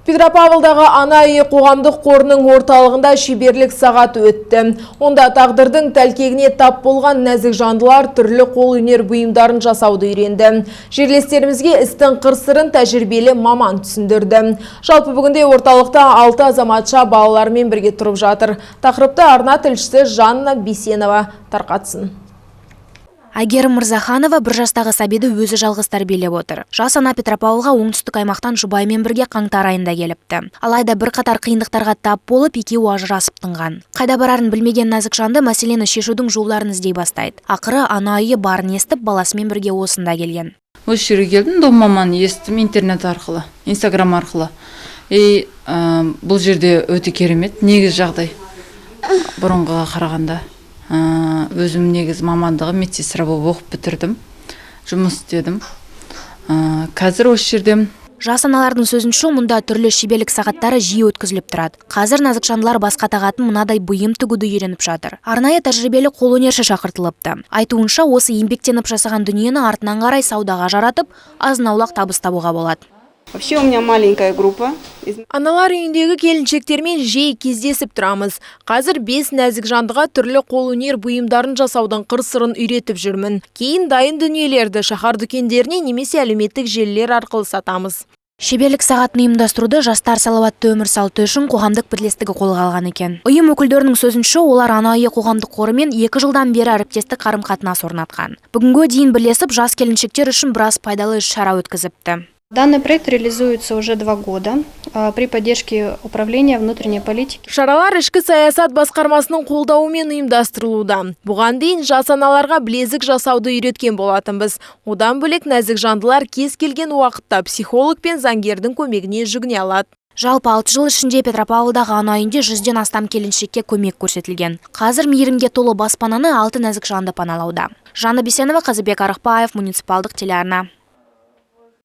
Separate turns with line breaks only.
Петропавлдағы «Ана үйі» қоғамдық қорының орталығында шеберлік сағаты өтті. Онда тағдырдың тәлкегіне тап болған нәзік жандылар түрлі қол өнер бұйымдарын жасауды үйренді. Жерлестерімізге істің қыр-сырын тәжірибелі маман түсіндірді. Жалпы, бүгінде орталықта алты азаматша балаларымен бірге тұрып жатыр. Тақырыпты арна тілшісі Жанна Бисенова тарқатсын.
Әйгерім Мырзаханова 1 жастағы сәбиді өзі жалғыз тәрбиелеп отыр. Жас ана Петропавлға оңтүстік аймақтан жұбайымен бірге қаңтар айында келіпті. Алайда бірқатар қиындықтарға тап болып, екеуі ажырасып тынған. Қайда барарын білмеген нәзік жанды мәселені шешудің жолдарын іздей бастайды. Ақыры «Ана үйі» барын естіп, баласымен бірге осында келген.
Осы жерге келдім, дом маманы естідім интернет арқылы, Инстаграм арқылы. И бұл жерде өте керемет негізі жағдай бұрынғыға қарағанда. Өзім негізі мамандығым медсестра болып оқып бітірдім, жұмыс істедім. Қазір осы жердемін.
Жас аналардың сөзінше, мұнда түрлі шеберлік сағаттары жиі өткізіліп тұрады. Қазір нәзік жандылар басқа тағатын мынадай бұйым тігуді үйреніп жатыр. Арнайы тәжірибелі қолөнерші шақыртылыпты. Айтуынша, осы еңбектеніп жасаған дүниені артынан қарай саудаға жаратып, азын-аулақ табыс табуға болады.
Вообще у меня маленькая группа.
Аналар үйіндегі келіншектермен жиі кездесіп тұрамыз. Қазір бес нәзік жандыға түрлі қолөнер бұйымдарын жасаудың қыр-сырын үйретіп жүрмін. Кейін дайын дүниелерді шаһар дүкендеріне немесе әлеуметтік желілер арқылы сатамыз.
Шеберлік сағатын ұйымдастыруды «Жастар салауатты өмір салты үшін» қоғамдық бірлестігі қолға алған екен. Ұйым өкілдерінің сөзінше, олар «Ана үйі» қоғамдық қорымен 2 жылдан бері әріптестік қарым-қатынас орнатқан. Бүгінге дейін бірлесіп, жас келіншектер үшін біраз пайдалы іс-шара өткізіпті.
Данный проект реализуется уже 2 года при поддержке Управления внутренней политики.
Шаралар ішкі саясат басқармасының қолдауымен ұйымдастырылуда. Бұған дейін жас аналарға білезік жасауды үйреткен болатынбыз. Одан бөлек, нәзік жандылар кез келген уақытта психолог пен заңгердің көмегіне жүгіне алады.
Жалпы, 6 жыл ішінде Петропавлдағы «Ана үйінде 100-ден астам келіншекке көмек көрсетілген. Қазір мейірімге толы баспананы алты нәзік жанды паналауда. Жанна Бисенова, Қазыбек Арықбаев, муниципалдық телеарна.